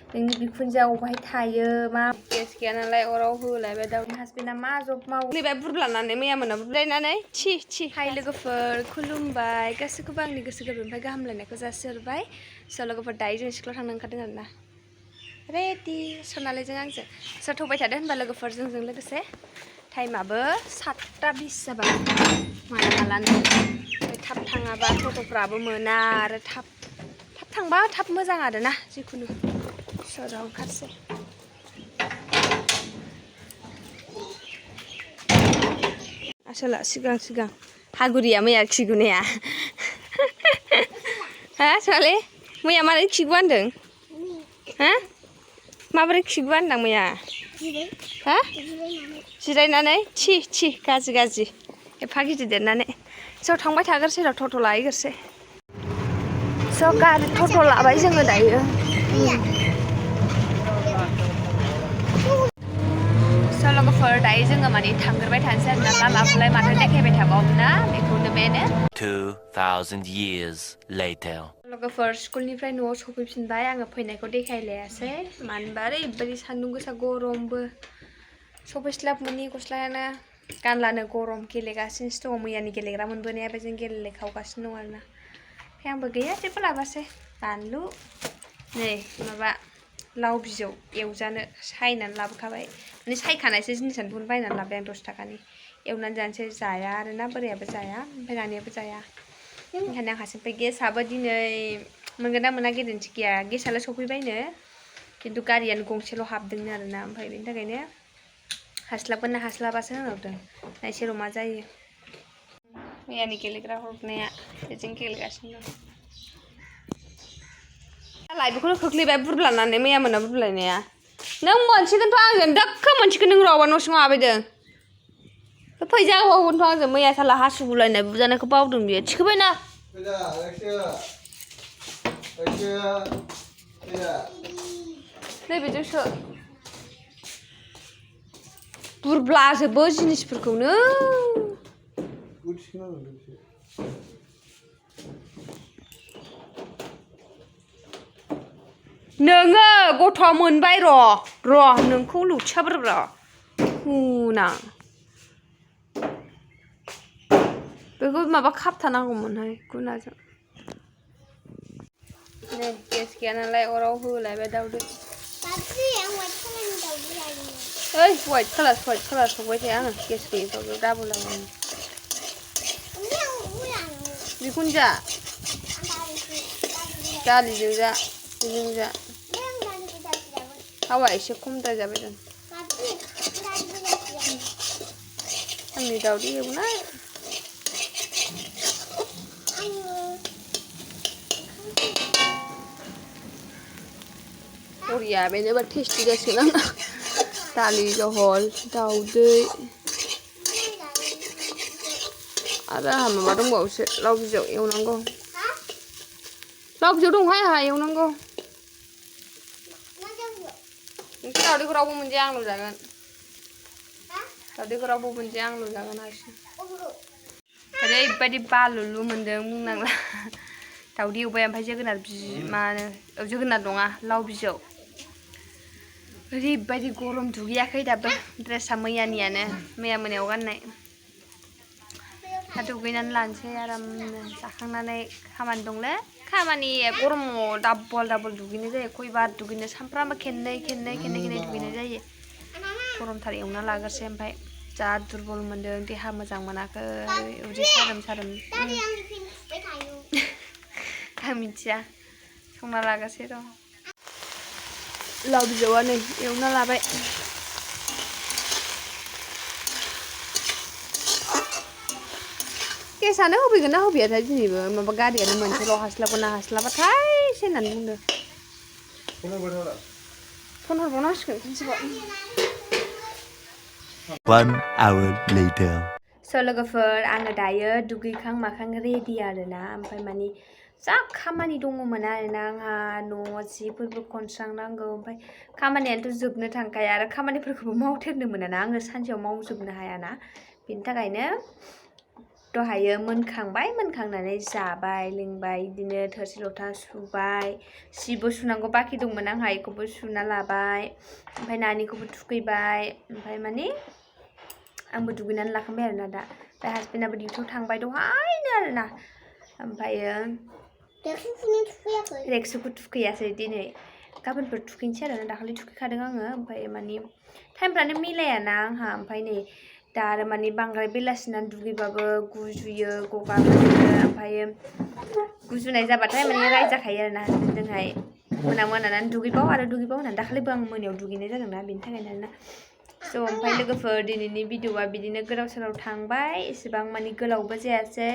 नोंनि बिखुनजोआ अबाहाय थायो मा गेस गैया नालाय अराव होलायबाय दाउनि हासबेन्डआ मा जब मावो फैबाय बुरलानानै मैया मोनाव बुलायनानै थि हाय लोगोफोर खुलुमबाय गासैखौबो आंनि गोसो गोरबोनिफ्राय गाहाम हामलायनायखौ जासिहरबाय स' लोगोफोर दायो जों स्कुलाव थांनो ओंखारदों आरोना रेडि सनालिजों आंजों स' थबाय थादो होनबा लोगोफोर जोंजों लोगोसे टाइमाबो 7:20 जाबाय मालानो थाब थाङाबा टट'फ्राबो मोना आरो थाब थांबा थाब मोजां आरोना जिखुनु सराव ओंखारसै आसोला सिगां हागुरिया मैया खिगुनाया हा सनालि मैया मारै खिगु होनदों हा माबोरै खिगु होनदां मैया हा जिरायनानै थि गाज्रि एफा गिदिर देरनानै स' थांबाय थाग्रोसै र' टट' लाहैग्रोसै स' गारि टट' लाबाय जोङो दायो स' लोगोफोर दायो जोङो माने थांग्रोबाय थानोसै आरोना लामाखौलाय माथो देखायबाय थाबावोना बेखौनो बेनो 2000 years later लोगोफोर स्कुलनिफ्राय न'आव सफैफिनबाय आङो फैनायखौ देखायलायासै मानोबा ओरैबायदि सान्दुं गोसा गरमबो सफैस्लाब मोनि गस्लायानो गानलानो गरम गेलेगासिनोसो दङ मैयानि गेलेग्रा मोनबोनायाबो जों गेलेखावगासिनो दं आरोना ओमफ्राय आंबो गैया जेबो लाबोआसै बानलु नै माबा लाव बिजौ एवजानो सायनानै लाबोखाबाय माने सायखानायसो जिनिसानो बेखौनो बायनानै लाबाय आं 10 थाखानि एवनानै जानोसै जाया आरोना बोरायाबो जाया ओमफ्राय रानियाबो जाया ओंखायनो आं हारसिं गेसआबो दिनै मोनगोन ना मोना गेरेन्थि गैया गेसआलाय सफैबायनो खिन्थु गारियानो गंसेल' हाबदोंनो आरोना ओमफ्राय बेनि थाखायनो हास्लाबगोन ना हास्लाबासो होनहरदों नायसै र' मा जायो मैयानि गेलेग्रा हरनाया बेजों गेलेगासिनो दं बेखौनो खोख्लैबाय बुरलानानै मैया मोना बुरलायनाया नों मोनसिगोनथ' आंजों दाक्का मोनसिगोन नों रावबा न' सिङाव हाबैदों फैजा हौवाखौनोथ' आंजों मैया साला हासु बुलायनाय बुजानायखौ बावदों बियो थिखोबायना नैबेजोंसो बुरब्लाजोबो जिनिसफोरखौनो नोङो गथ'आ मोनबाय र' नोंखौ लुथियाब्रा हुना बेखौ माबा खाबथानांगौमोनहाय गुनाजों नै गेस गैया नालाय अराव होलायबाय दाउदै ओइ वाइट कालार संबाय थाया आङो गेस गैयैफ्रावबो डाबल बिखुनजोआ दालिजों जा बेजों जा थावा एसे खमद्राय जाबाय जों आंनि दाउदै एवनाय बरिया बेनोबा टेस्टि जासिगोन आंना दालि जहल दाउदै आरो आंहा माबा दंबावोसो लाव बिजौ एवनांगौ लाव बिजौ दंहाय आंहा एवनांगौ नोंसोर दाउदैखौ रावबो मोनजाया आंल' जागोन दाउदैखौ रावबो मोनजाया आंल' जागोन हारसिं ओरैबायदि बालुलु मोन्दों बुंनांला दाउदै एवबाय ओमफ्राय जोगोनार जोगोनार नङा लाव बिजौ ओरैबायदि गरम दुगैयाखै दाबो ड्रेसा मैयानियानो मैया मोनायाव गाननाय दा दुगैनानै लानोसै आरामनो जाखांनानै खामानि दंलै खामानि गरमाव डाबल दुगैनाय जायो खयबार दुगैनो सानफ्रामबो खेननै दुगैनाय जायो गरमथार एवना लाग्रोसै ओमफ्राय जा दुरबल मोन्दों देहा मोजां मोनाखै उदै सारोम आं मिथिया संना लागोसै र' लाव बिजौआ नै एवना लाबाय गेसानो होफैगोन ना होफैयाथाय दिनैबो माबा गारियानो मोनसेल' हास्लाबगोन ना हास्लाबाथाय होननानै बुंदों फन हरबावनांसिगोन खनसेबाव 1 hour later स' लोगोफोर आङो दायो दुगैखां माखां रेडि आरोना ओमफ्राय माने जा खामानि दङमोन आरोना आंहा न' जिफोरबो खनस्रांनांगौ ओमफ्राय खामानियानोथ' जोबनो थांखाया आरो खामानिफोरखौबो मावथेरनो मोना ना आङो सानसेयाव मावजोबनो हायाना बेनि थाखायनो दहायो मोनखांबाय मोनखांनानै जाबाय लोंबाय बिदिनो थोरसि लथा सुबाय सिबो सुनांगौ बाखि दंमोन आंहा इखौबो सुना लाबाय ओमफ्राय नानिखौबो थुखैबाय ओमफ्राय माने आंबो दुगैनानै लाखांबाय आरोना दा ओमफ्राय हासबेन्डआबो डिउटियाव थांबाय दहायनो आरोना ओमफ्रायो रेक्सुखौ थुखैयासै दिनै गाबोनफोर थुखैनोसै आरोना दाखालि थुखैखादों आङो ओमफ्राय माने टाइमफ्रानो मिलायाना आंहा ओमफ्राय नै दा आरो माने बांद्राय बेलासिना दुगैबाबो गुजुयो गगा मोनो ओमफ्रायो गुजुनाय जाबाथाय माने रायजाखायो आरोना हासबेन्डजोंहाय मोनानानै दुगैबाव होननानै दाखालिबो आं मोनायाव दुगैनाय जादोंना बेनि थाखायनो आरोना स' ओमफ्राय लोगोफोर दिनैनि भिडिअआ बिदिनो गोदाव सोराव थांबाय एसेबां माने गोलावबो जायासै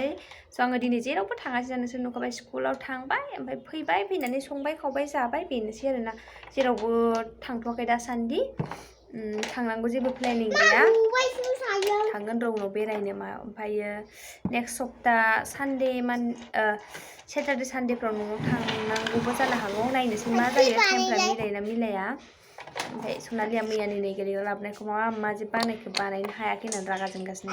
स' आङो दिनै जेरावबो थाङासै नोंसोर नुखाबाय स्कुलाव थांबाय ओमफ्राय फैबाय फैनानै संबाय खावबाय जाबाय बेनोसै आरोना जेरावबो थांथ'वाखै दासान्दि थांनांगौ जेबो प्लेनिं गैया थांगोन र' उनाव बेरायनो मा ओमफ्रायो नेक्स्ट सप्ता सानडे सेटारडे सानडेफ्राव न'आव थांनांगौबो जानो हागौ नायनोसै मा जायो टाइमफ्रा मिलायोना मिलाया ओमफ्राय सनालिया मैयानि नै गोरलैयाव लाबोनायखौ मा जे बानायखो बानायनो हायाखै होननानै रागा जोंगासिनो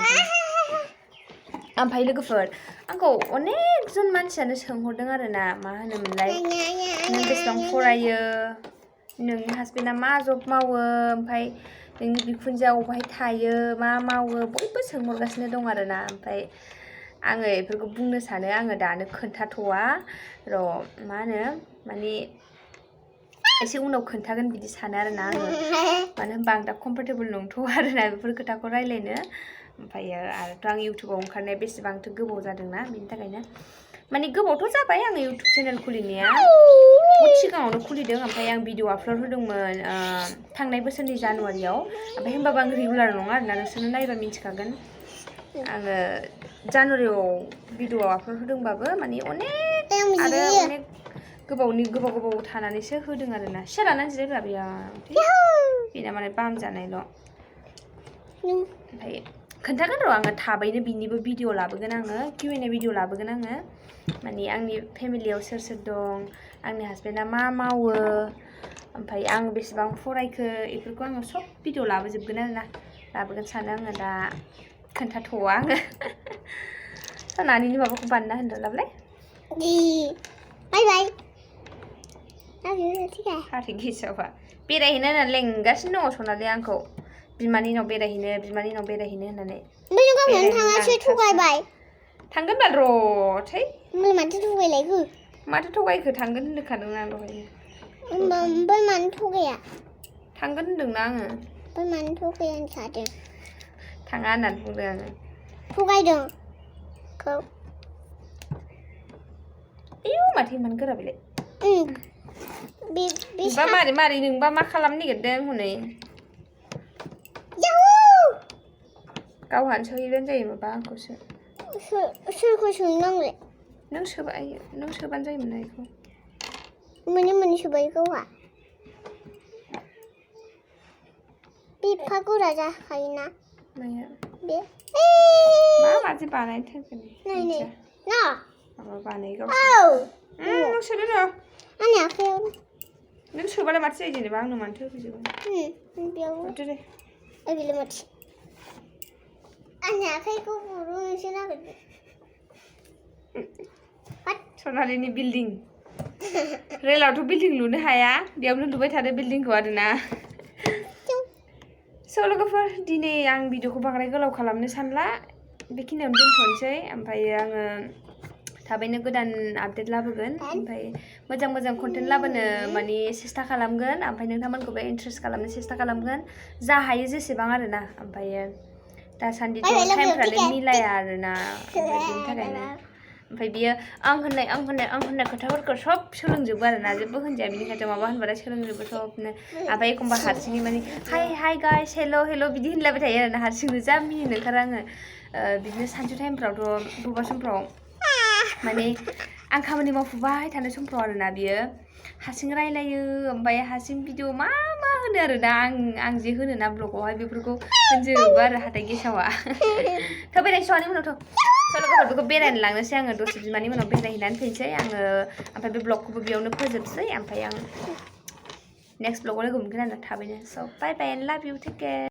ओमफ्राय लोगोफोर आंखौ अनेक जन मानसियानो सोंहरदों आरोना मा होनोमोनलाय नों बेसेबां फरायो नोंनि हासबेन्डआ मा जब मावो ओमफ्राय नोंनि बिखुनजोआ अबेहाय थायो मा मावो बयबो सोंहरगासिनो दं आरोना ओमफ्राय आङो बेफोरखौ बुंनो सानो आङो दानो खोन्थाथ'वा र' मा होनो माने एसे उनाव खोन्थागोन बिदि सानो आरोना आङो मानो होनबा आं दा कमफर्टेबल नंथ'आ आरोना बेफोर खोथाखौ रायलायनो ओमफ्रायो आरोथ' आं इउटुबाव ओंखारनाया बेसेबांथो गोबाव जादोंना बेनि थाखायनो माने गोबावथ' जाबाय आङो इउटुब चेनेल खुलिनाया बहुद सिगाङावनो खुलिदों ओमफ्राय आं भिडिअ आपल'ड होदोंमोन थांनाय बोसोरनि जानुवारियाव ओमफ्राय होमबाबो आं रेगुलार नङा आरोना नोंसोरनो नायबा मिन्थिखागोन आङो जानुवारियाव भिडिअ आपल'ड होदोंबाबो माने अनेक आरो अनेक गोबाव थानानैसो होदों आरोना सिया लानानै जिरायब्रा बेना माने बाम जानायल' ओमफ्राय खोन्थागोन र' आङो थाबैनो बिनिबो भिडिअ लाबोगोन आङो Q&A भिडिअ लाबोगोन आङो माने आंनि फेमिलियाव सोर सोर दं आंनि हासबेन्डआ मा मावो ओमफ्राय आं बेसेबां फरायखो बेफोरखौ आङो सब भिडिअ लाबोजोबगोन आरोना लाबोगोन सानो आङो दा खोन्थाथ'वा आङो नानिनि माबाखौ बानायना होनदों लाबलाय बाय बाय हाथै गेसावहा बेरायहैनो होननानै लेंगासिनो दङ सनालिया आंखौ बिमानि नाव बेरायहैनो होननानै थांगोन बाल र' थै माथो थगायखो थांगोन होनखादों आं दहायनो ओमफ्राय मानो थगाया थांगोन होनदोंना आङो ओमफ्राय मानो थगाया होनखादों थाङा होननानै बुंदों आङो थगायदों आयौ माथो इमान गोरा बेलाय बा मारै नोंबा मा खालामनो नागिरदों हनै गावहानो सोहैबानो जायो माबा आंखौसो सोरखौ सोंनांगौ नों सोबानो जायोमोन ना बेखौ मोनै सोबाय गावहा बिफा गोरा जाखायोना माया बे माबादि बानायनो थोगोन माबा बानायगाव नों सोदो र' आंनि आखायाव नों सोबालाय माथो जायो जेनेबा आंनो मानोथो होफैजोबो बेयाव ओरैलाय माथो आंनि आखाइखौ बरो नोंसो नागिरदो सनालिनि बिल्डिं रेलावथ' बिल्डिं लुनो हाया बेयावनो लुबाय थादो बिल्डिंखौ आरोना स' लोगोफोर दिनै आं भिडिअखौ बांद्राय गोलाव खालामनो सानला बेखिनियावनो दोनथ'नोसै ओमफ्राय आङो थाबैनो गोदान आपडेट लाबोगोन ओमफ्राय मोजां कन्टेन्ट लाबोनो माने सेस्था खालामगोन ओमफ्राय नोंथांमोनखौबो इन्ट्रेस्ट खालामनो सेस्था खालामगोन जा हायो जेसेबां आरोना ओमफ्राय दासान्दिथ' टाइमफ्रानो मिलाया आरोना बेनि थाखायनो ओमफ्राय बियो आं होननाय खोथाफोरखौ सब सोलोंजोबो आरोना जेबो होनजाया बिनि खाथियाव माबा होनबाथाय सोलोंजोबो सबनो ओमफ्राय एखमबा हारसिङै माने हाय गाइस हेल' बिदि होनलायबाय थायो आरोना हारसिंनो जा मिनिनो ओंखारो आङो बिदिनो सानसु टाइमफ्रावथ' बबेबा समफ्राव माने आं खामानि मावफुबाय थानाय समफ्राव आरोना बियो हारसिं रायलायो ओमफ्राय हारसिं भिडिअ मा होनो आरो दा आं जे होनो ना ब्लगावहाय बेफोरखौ होनजोबो आरो हाथाय गेसावा बेरायनोसै मानि उनावथ' बेखौ बेरायनो लांनोसै आङो दसे बिमानि उनाव बेरायहैनानै फैनोसै आङो ओमफ्राय बे ब्लगखौबो बेयावनो फोजोबसै ओमफ्राय आं नेक्स्ट ब्लगाव लोगो मोनगोन आरो थाबैनो स' बाय बाय एन्ड लाभ इउ टेक केयार